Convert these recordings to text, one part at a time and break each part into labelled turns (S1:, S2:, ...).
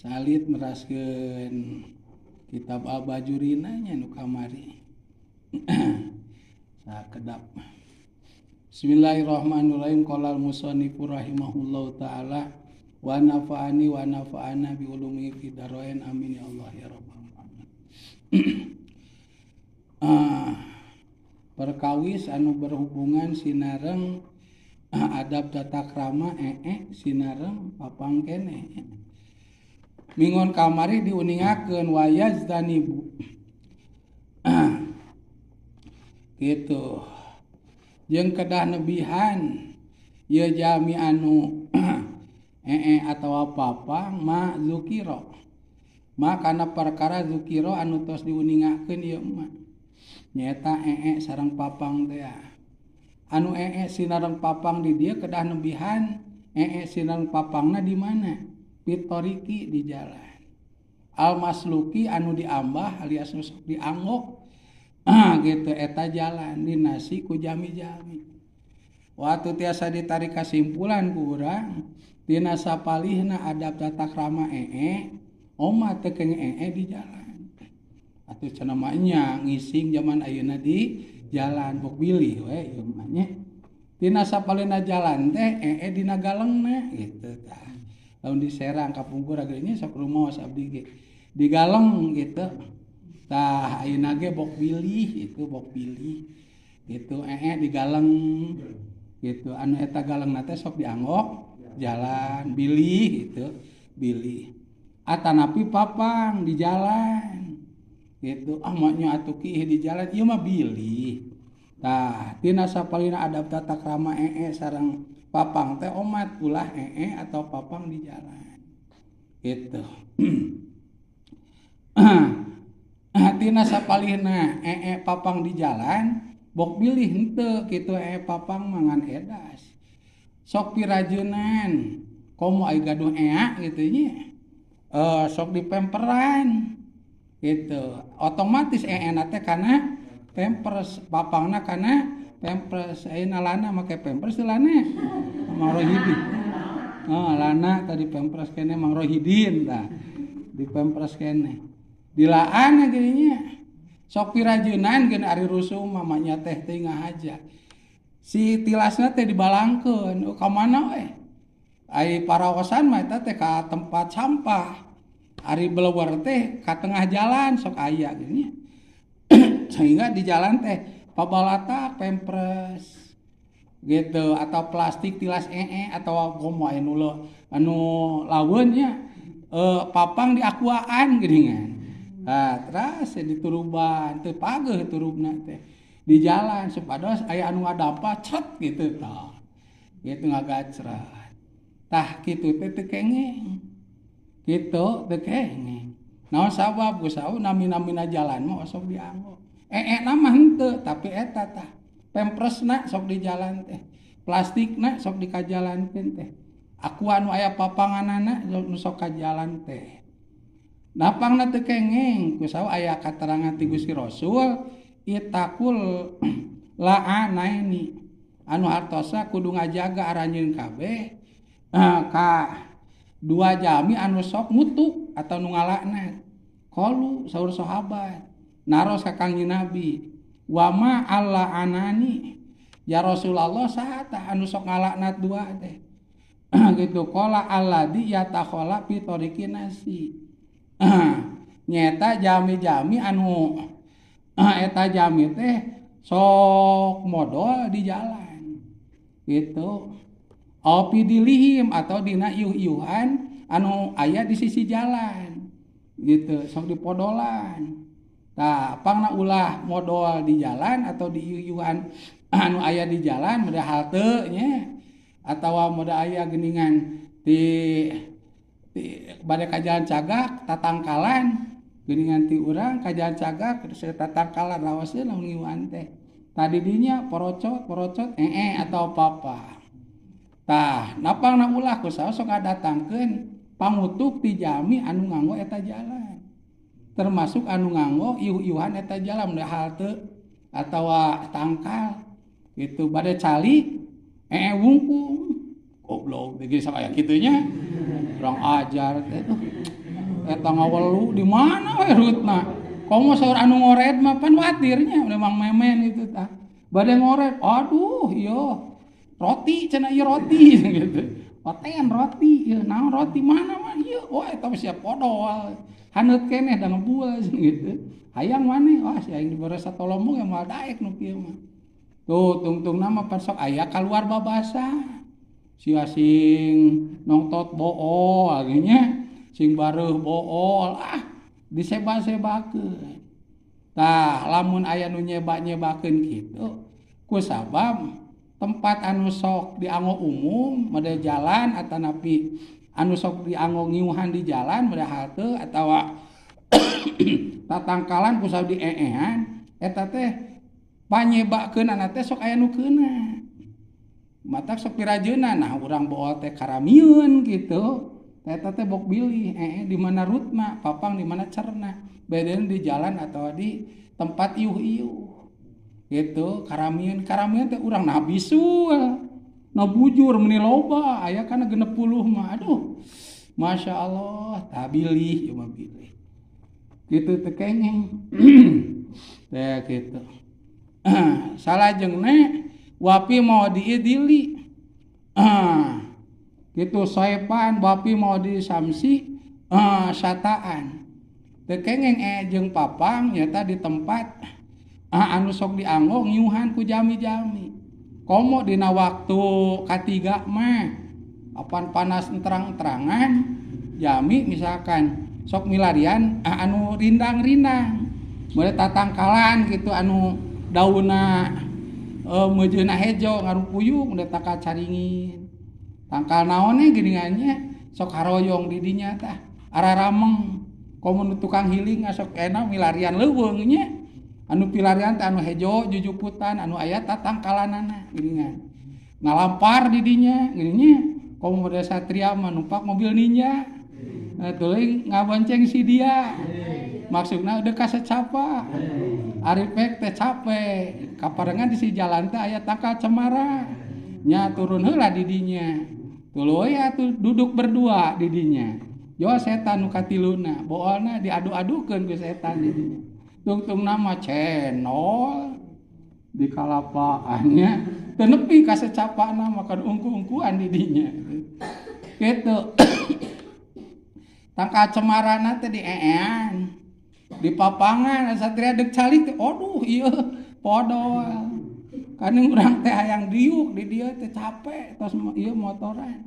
S1: Salit meraskeun kitab Al-Bajurina nya nu kamari. Sakedap. Bismillahirrahmanirrahim. Qala al-musannifu rahimahullahu taala wa nafa'ani wa nafa'ana bi ulumihi fid dharain amin ya Allah ya rabbal alamin. Perkawis anu berhubungan sinareng adab tata krama sinareng papang keneh. Mingon kamari diuningakeun wayazdanibu. Gitu. Jeung kedah nebihan ieu jami anu atawa papang ma zukira. Ma kana perkara zukira anu tos diuningakeun ieu mah. Nyaeta sareng papang teh. Anu sinareng papang di dieu kedah nebihan sinareng papangna di mana? Fitoriki di jalan. Al masluki anu diambah alias nu sok dianggok. Gitu eta jalan dinasi ku jami-jami. Waktu tiasa ditarik kesimpulan ku urang dina sapalihna adab tata krama oma teu keng di jalan. Atuh cenah mah nya ngising zaman ayeuna di jalan bok bilih we ieu mah nya. Dina sapalihna jalan teh dina galengna gitu tah. Lamun di Serang kapungkur ge nya sok rumaos abdi ge. Di galeng gitu. Tah ayeuna ge bok bilih itu bok bilih gitu di galeng gitu anu eta galengna teh sok dianggok jalan bilih gitu bilih atanapi papang di jalan gitu ah maknya atuh kiih di jalan ieu mah bilih. Tah tina sapalina adab tata krama sareng papang teh omat ulah atau papang di jalan gitu. Tina sapalihna papang di jalan bok bilih henteu kitu papang mangan edas sok pirajunan komo ai gaduh ea gitu nya sok dipemperan gitu otomatis na teh kana pampers papangna kana pampers ayeuna lana make pampers lana Mang Rohidin. Oh lana tadi pampers kene Mang Rohidin tah di pampers kene dilaan geunya sok pirajunan geun ari rusuh mamanya teh teh ngahaja si tilasna teh dibalangkeun ka mana we ai paraosan mah eta teh ka tempat sampah ari beleuwer teh ka tengah jalan sok aya geunya sehingga di jalan teh pabalatak pampers gitu atau plastik tilas atau komo aya nu anu laweun nya papang diakuaan geuningan. Nah, terus dituruban teu pageuh turubna teh di jalan supados aya anu ngadampa cet gitu tah gitu ngagacrat tah kitu teh teu kenging kitu teu kenging naon sabab ku nami-namina jalan mah osok dianggo na mah henteu tapi eta tah pampersna sok di jalan teh plastikna sok dikajalankeun teh aqua nu aya papanganana nu sok ka jalan teh. Napangna teu kenging ku saha aya katerangan ti Gusti Rasul itakul la'anaini anu hartosa kudu ngajaga aranjeun kabeh ka dua jami anu sok ngutuk atau nu ngalaknat. Qalu saur sahabat naros ka Kangjeng Nabi wa ma alla'anani ya Rasulullah saha tah anu sok ngalaknat dua teh gitu qala alladzi yatakhala fi tariqin nasi. Nyeta jami-jami anu eta jami teh sok modol di jalan gitu opi dilihim atau dina iuh-iuhan anu aya di sisi jalan gitu sok dipodolan tah pangna ulah modol di jalan atau di iuh-iuhan anu aya di jalan moda halte nya atawa moda aya geuningan di bade ka jalan cagak tatangkalan geuningan ti urang ka jalan cagak tatangkalan raoskeun lamun ngiuan teh tadi dinya porocot porocot atau papa tah napangna ulah ku saha sok ngadatangkeun pangutuk ti jami anu nganggo eta jalan termasuk anu nganggo iuh-iuhan eta jalan mun halte atawa tangkal gitu bade cali wungkung goblok geus aya kitu nya. Kurang ajar teh tuh. Eta ngawelu di mana we rutna. Komo saur anu ngored mah pan watirnya memang memen itu tah. Bade ngored, aduh ieu roti cenah ieu roti gitu. Oten roti, ieu naon roti mana mah ieu. Wah eta mah siap podol. Haneut keneh da ngebul gitu. Hayang maneh, wah si aing dibere satolombong ya moal daek nu kieu mah. Tuh tungtungna mah pan sok aya kaluar babasa. Sia sing nongtot bool nya, sing bareuh bool, ah diseba-sebakeun. Tah lamun aya nu nyeba-nyebakeun kitu ku sabab tempat anu sok dianggo umum mode jalan atanapi anu sok dianggo ngiuhan di jalan mode halte atawa tatangkalan ku sabab dieehan eta teh panyebakeunana teh sok aya nu keuna. Matak sok pirajeunna nah urang bool teh karamieun kitu. Eta teh bok bilih di mana rutna, papang di mana cerna. Bedeun di jalan atau di tempat iuh-iuh. Gitu, karamieun, karamieun teh urang nah bisul. Nah bujur meuni loba aya kana 60 mah. Aduh. Masya Allah, tah bilih ieu mah bilih. Kitu teh kenging. Teh kitu. Salajengna wapi mau diidili. Kitu soepan wapi mau disamsi sataan. Teu kenging jeung papang nyata di tempat anu sok dianggo ngiuhan ku jami-jami. Komo dina waktu katiga mah apan panas enterang-enterangan jami misalkan sok milarian anu rindang-rindang. Mulai tatangkalan gitu anu daunna meujeuna hejo ngarupuyung udah takal caringin. Tangkal naonnya geuningannya sok haroyong di dinya tah ararameng. Komo nu tukang healing sok enak milarian leuweung nya. Anu pilarian teh anu hejo jujuputan anu aya tatangkalanana geuningan. Ngalampar di dinya geuning nya. Komo model satria mah numpak mobil ninja. Tuluy ngabonceng si dia. Maksudna udah kasecapa. Ari pek teh capek. Kaparengan di si jalan teh aya tangkal cemara. Nya turun heula di dinya. Tuluy atuh duduk berdua di dinya. Jo setan nu katiluna, boolna diadu-adukeun ku setan di dinya. Tungtungna mah cenol di kalapaannya teu nepi ka secapana mah kan ungku-ungkuan di dinya. Gitu. Tangkal cemarana teh dieean. Di papangan satria deuk calik teh aduh ieu podol. Kan urang teh hayang diuk di dieu teh capek tos ieu motoran.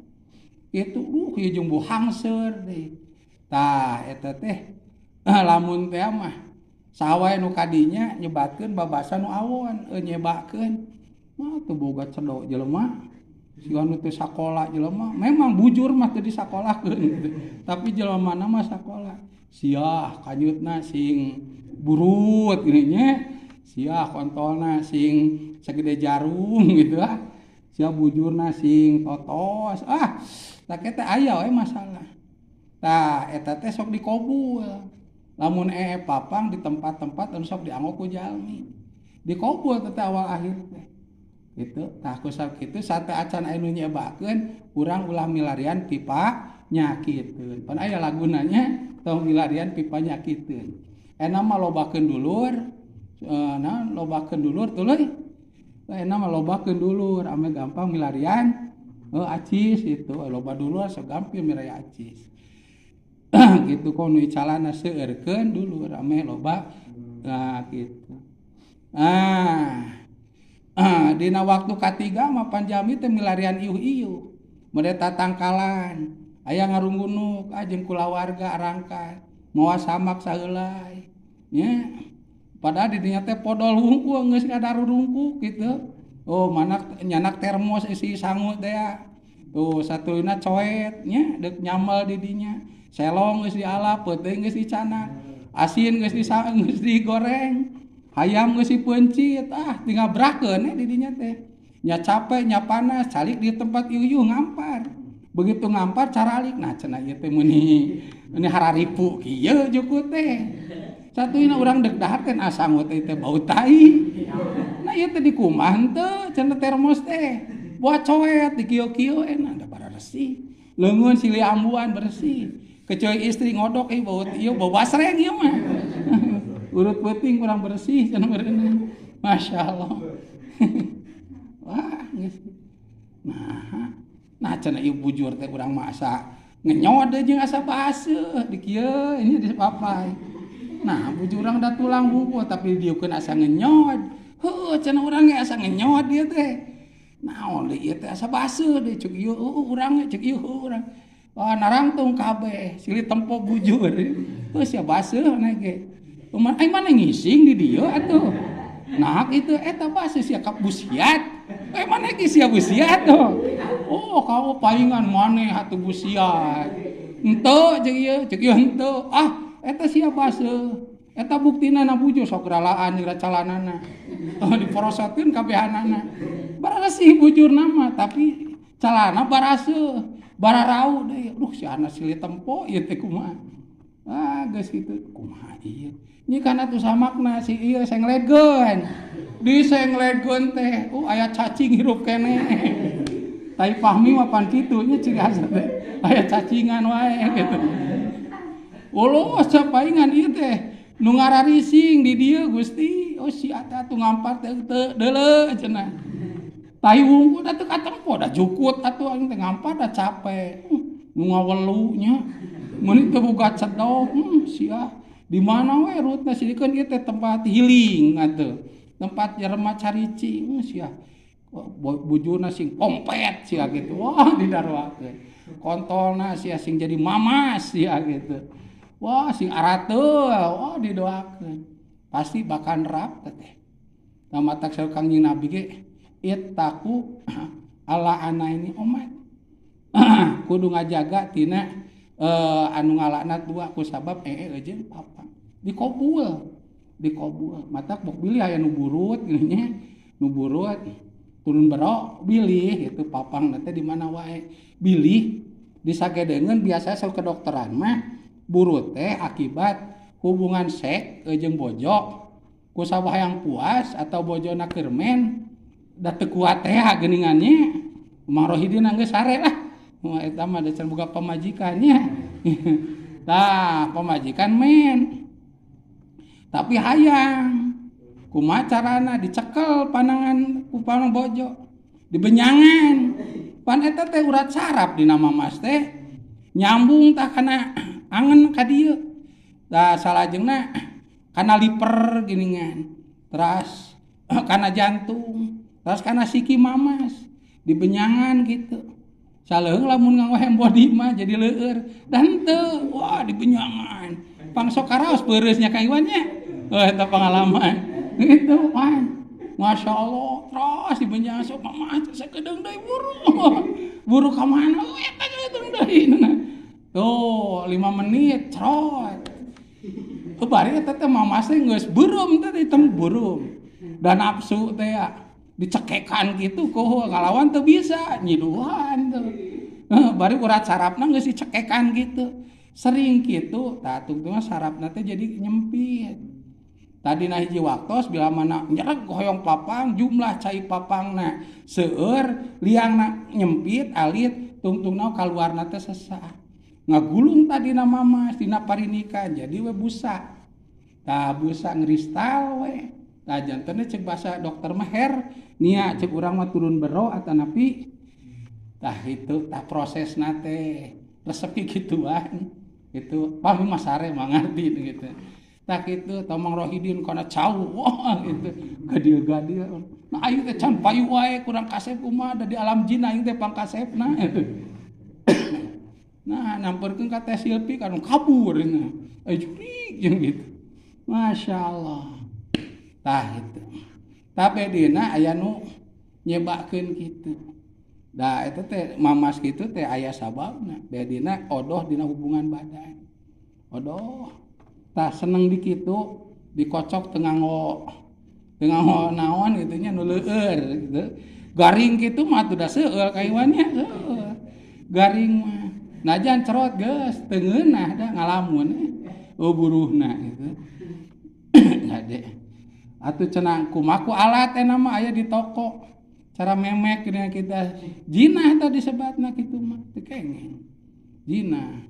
S1: Itu ieu jeung buhangseur deui. Tah eta teh lamun teh mah saha wae nu kadinya nyebatkeun babasa nu awon nyebakeun. Mah teu boga cedok jelema. Siga nu teu sakola jelema memang bujur mah teu disakolakeun gitu. Tapi jelema mana mah sakola. Siah kanyutna sing burut gini nya. Siah kontolna sing segede jarum gitu ah. Siah bujurna sing totos. Ah, tah teh aya we masalah. Tah eta teh sok dikobul. Lamun papang di tempat-tempat anu sok dianggo ku jalmi. Dikobul teh awal akhir teh. Gitu. Tah ku sakitu sate acan aya nu nyebakeun urang ulah milarian pipa nyakiteun. Pan aya laguna nya tong milarian pipa nyakiteun. Eta mah lobakeun dulur, naon lobakeun dulur tuluy. Eta mah lobakeun dulur ame gampang milarian acis itu loba dulur sok gampil milarian acis. Gitu kok nu calana seueurkeun dulur ame loba nah gitu. Dina waktu katiga mah panjami teh milarian iuh-iuh. Mode tatangkalan aya ngarunggunuk jeung kulawarga arangkat mawa samak saheulai nya. Padahal di dinya teh podol hungkul geus ngadarurungkuk gitu. Oh manak nyanak termos isi sangu teh ya. Tuh satuluyna coet nya deuk nyamel di dinya. Selong geus dialap, peuting geus dicanak, asin geus geus digoreng, hayam geus dipeuncit, ah tinggal brakeun di dinya teh. Nya capek, nya panas, calik di tempat iuh ngampar. Begitu ngampar caralik, nah cenah ieu teh meuni ini hararipu kieu juku teh. Satuyna urang deuk dahar teh sangu teh teh bau tai. Nah ieu teh dikumaha henteu cenah termos teh. Buat coet di kieu-kieu enak da bararesih. Leungeun silih ambuan bersih. Kecuali istri ngodok bau ieu bau basreng ieu mah. Urut peuting kurang bersih cenah meureunna. Masya Allah. Wah, geus. Nah, cenah ieu bujur teh urang mah asa ngenyod jeung asa baseuh di kieu ini di papai. Nah, bujur urang da tulang bungkul tapi dieukeun asa ngenyod. Heuh cenah urang ge asa ngenyod ieu teh. Naon deui ieu teh asa baseuh deui ceuk ieu heuh urang ge ceuk ieu heuh urang. Wah, narangtung kabeh silih tempo bujur. Heuh sia baseuh na ge. Kumaha ai mana ngising di dieu atuh. Nah itu eta baseuh sia ka busiat. Mana ge sia busiat tuh. Oh, kamu palingan maneh atuh busiat. Henteu ceuk ieu henteu. Ah, eta sia baseuh. Eta buktina na bujur sok ralaan jeung calanana. Oh, diporosoteun kabehanana. Barasih bujur nama tapi calana baraseuh, bararau deui. Duh si anak silih tempo ieu teh kumaha. Ah, geus kitu kumaha ieu. Nyi kana atuh samakna si ieu senglegeun. Di senglegeun teh, aya cacing hirup keneh. Tai Fahmi mah pan kitu nya ciri khas teh. Aya cacingan wae gitu. Uluh sapaingan ieu teh nu ngararising di dieu Gusti. Oh si ata atuh ngampar teh teu deuleu cenah. Tai wungkul atuh katempo da jukut atuh aing teh ngampar da capek. Nu ngawelu nya. Meuni teu boga cedok, sia. Di mana we rutna sidikeun ieu teh tempat healing atuh. Tempat jelema caricing sia. Bujurna sing kompet sia gitu. Wah didaroakeun. Kontolna sia sing jadi mamas sia gitu. Wah sing arateul, wah didoakeun. Pasti bakal rap teh. Nah matak saur Kangjeng Nabi ge ittaqu ala ana ini omat. Kudu ngajaga tina anu ngalaknat dua ku sabab jeung papa. Dikobul, dikobul. Matak bok bilih aya nu burut gini nya, nu burut turun berok bilih itu papang teh di mana wae. Bilih disagedengeun biasa saur kedokteran mah burut teh akibat hubungan seks jeung bojo ku sabah yang puas atau bojona keur men da teu kuat teh geuningannya. Mang Rohidin geus sare lah. Wah eta mah da can boga pamajikannya. Tah pamajikan men. Tapi hayang kumaha carana dicekel panangan ku panang bojo dibenyangan. Pan eta teh urat saraf dina mamas teh nyambung tah kana angen ka dieu. Tah salajengna kana liver geuningan. Teras kana jantung, teras kana siki mamas dibenyangan gitu. Saleuheung lamun nganggo hembody mah jadi leueur. Dan teu, wah dibenyangan. Pang sok karaos peureusnya ka Iwan nya. Oh eta pengalaman. Gitu pan. Masya Allah, terus dibenyangan sok mama sakedeung deui buru. Buru ka mana? Oh eta sakedeung deui. Tuh, 5 menit cerot. Bari eta teh mamas teh geus beureum teh hitam beureum. Dan nafsu teh ya dicekekan gitu koho ngalawan teu bisa nyiduhan tuh. Bari urat sarafna geus dicekekan gitu. Sering gitu tah tungtungna sarafna teh jadi nyempit. Tadi na hiji waktos bila mana nyereg hoyong papang jumlah cai papangna seueur liangna nyempit alit tungtungna kaluarna teh sesah. Ngagulung tadina mamas dina parinikan jadi we busa. Tah busa ngristal we. Tah jantenna ceuk bahasa dokter mah hernia ceuk urang mah turun bero atanapi tah itu tah prosesna teh resep kituan. Itu pami mah sare mah ngarti gitu. Tah kitu tah Mang Rohidin kana cau wah gitu gadil-gadil. Nah aing teh can payu wae kurang kasep kumaha da di alam jin aing teh pangkasepna gitu. Nah nyamperkeun ka Teh Silpi kan kabur nya. Jurik jeung gitu. Masya Allah. Tah itu. Tapi dina aya nu nyebakeun kitu. Da eta teh mamas kitu teh aya sababna. Bedina odoh dina hubungan badan. Odoh. Tah seneng di kitu dikocok teu nganggo naon kitu nya nu leueur gitu. Garing kitu mah atuh da seueur kaiwannya seueur. Garing mah. Najan cerot geus teu ngeunah da ngalamun oh buruhna gitu. Gade. Atuh cenah kumaha ku alat eta mah aya di toko. Cara memek geuning kita. Jinah tadi sebatna kitu mah teu kenging. Jinah.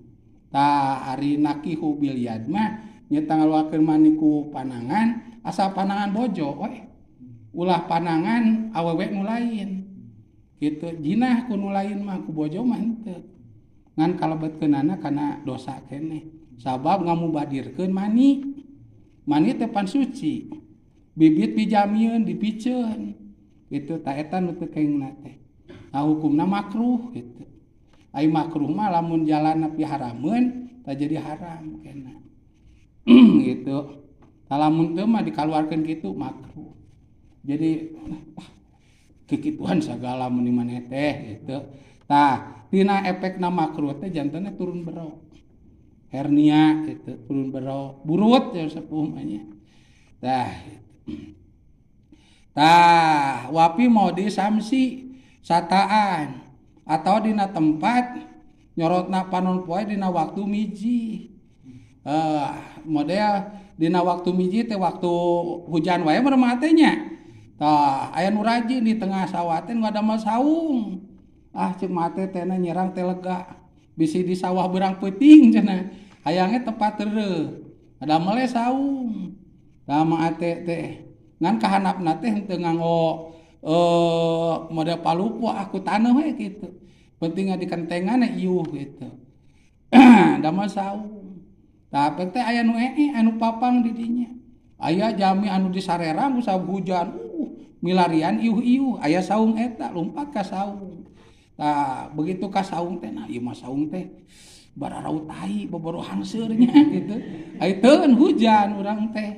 S1: Tah ari nakihu bil yad mah nyata ngaluarkeun mani ku panangan asal panangan bojo we. Ulah panangan awewe nu lain. Kitu jinah ku nu lain mah ku bojo mah henteu. Ngan kalebetkeunana kana dosa keneh. Sabab ngamubadirkeun mani. Mani teh pan suci. Bibit dijamieun dipiceun. Kitu tah eta nu teu kengingna teh. Nah hukumna makruh kitu. Ai makruh mah lamun jalanna piharameun tah jadi haram kena. Gitu. Tah lamun teu mah dikaluarkeun kitu makruh. Jadi kikituan sagala mun maneh teh gitu. Tah tina efekna makruh teh jantenna turun bero. Hernia gitu, turun bero, burut ya sepuh mah nya. Tah gitu. Tah wapi mau disamsi sataan atau dina tempat nyorotna panon poe dina waktu miji. Model dina waktu miji teh waktu hujan wae mah teh nya. Tah aya nu rajin di tengah sawah teh ngadamel saung. Ah ceuk mate teh nyerang teh lega. Bisi di sawah beurang peuting cenah. Hayangnya tepat tereuh. Ngadamel saung. Tah mah teh ngan kahanapna teh henteu nganggo model palupu aku taneuh we kitu. Penting dikentengan iuh gitu. Damel saung. Tah teh aya nu anu papang di dinya. Aya jami anu disarerang ku sabab hujan. Milarian iuh-iuh aya saung eta lumpat ka saung. Tah begitu ka saung teh nah ieu mah saung teh bararau tai boboro hangseur nya gitu. Ai teu hujan urang teh.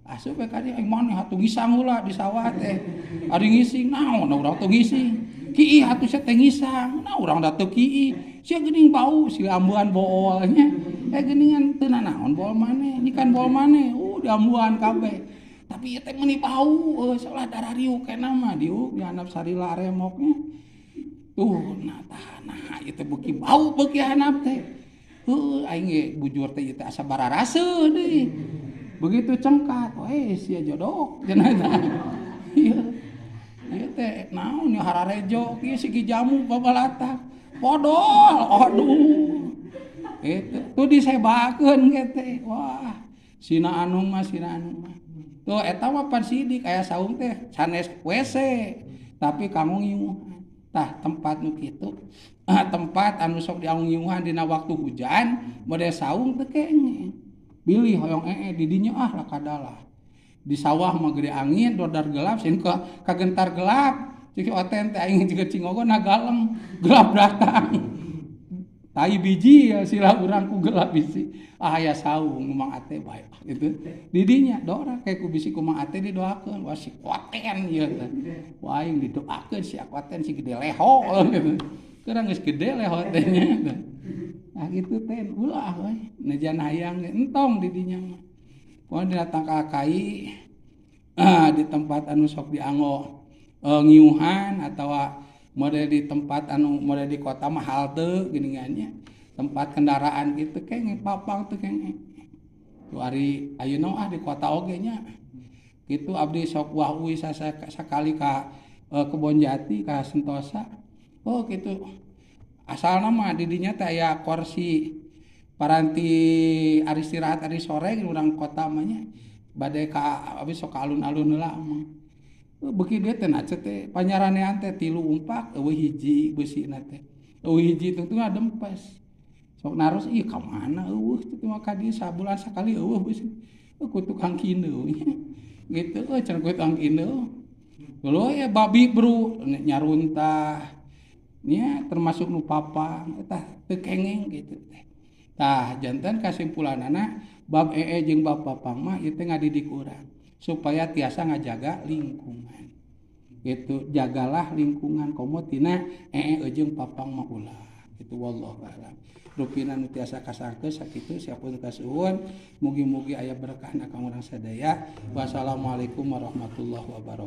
S1: Asup we ka dieu maneh atuh ngisang heula di sawah teh. Ari ngising naon urang teu ngising. Kiih atuh sia teh ngisang. Nah urang da teu kiih. Sia geuning bau si ambuan bool nya. Geuningan teu nanaon bool maneh, nyikan bool maneh. Diambuan kabeh. Tapi ieu teh meuni bau salah darah riuk kana mah diuk di handap sarila remoknya. Tuh nah tah nah ieu teh beuki bau beuki handap teh. Heuh aing ge bujur teh ieu teh asa bararaseuh deui. Begitu cengkat, weh sia jodok cenah tah. Ieu ieu teh naon ieu hararejo kieu sigi jamu babalatak. Podol, aduh. Itu tuh disebakeun ge teh. Wah, sina anung mah sina anung mah. Tuh eta mah pan sidik aya saung teh sanes WC tapi kanggo ngiuhan. Tah tempat nu kitu, tempat anu sok diangung-ngiuhan dina waktu hujan model saung teu kenging. Bilih hoyong di dinya ah lakadalah. Di sawah mah gede angin dodar gelap sieun kagentar gelap. Cik oten teh aing jeung cingogo na galeng gelap datang. Tai biji ya sila urang ku gelap bisi. Ah aya saung Mang Ate bae gitu. Di dinya dora kayak ku bisi ku Mang Ate didoakeun wah si koten ieu teh. Wah aing didoakeun si koten si gede leho gitu. Kurang geus gede leho teh nya. Nah gitu teh ulah we najan hayang entong di dinya mah. Poe datang ka kai di tempat anu sok dianggo ngiuhan atawa model di tempat anu model di kota mah halte geuningannya. Tempat kendaraan gitu kenging papang teu kenging. Tu ari ayeuna ah di kota oge nya. Kitu abdi sok wah uih sakali ka Kebon Jati ka Sentosa. Oh kitu. Asalna mah di dinya teh aya kursi paranti ari istirahat ari sore urang kota mah nya. Bade ka abdi sok ka alun-alun heula mah. Beuki dieu teh nace teh panyaranean teh 3 umpak eueuh hiji beusina teh. Eueuh hiji tungtung adempes. Sok naros ih ka mana eueuh teh mah ka dieu sabulan sakali eueuh beusi. Ku tukang kineu nya. Gitu eueuh cenah ku tukang kineu. Dulu ya babi bru nyaruntah. Nya termasuk nu papang eta teu kenging gitu teh. Tah janten kasimpulanana bab ee jeung bab papang mah ieu teh ngadidik urang supaya tiasa ngajaga lingkungan. Gitu, jagalah lingkungan komo tina ee jeung papang mah ulah. Gitu wallahu a'lam. Rupina nu tiasa kasangkeun sakitu siapun kasuhun mugi-mugi aya berkahna ka urang sadaya. Wassalamualaikum warahmatullahi wabarakatuh.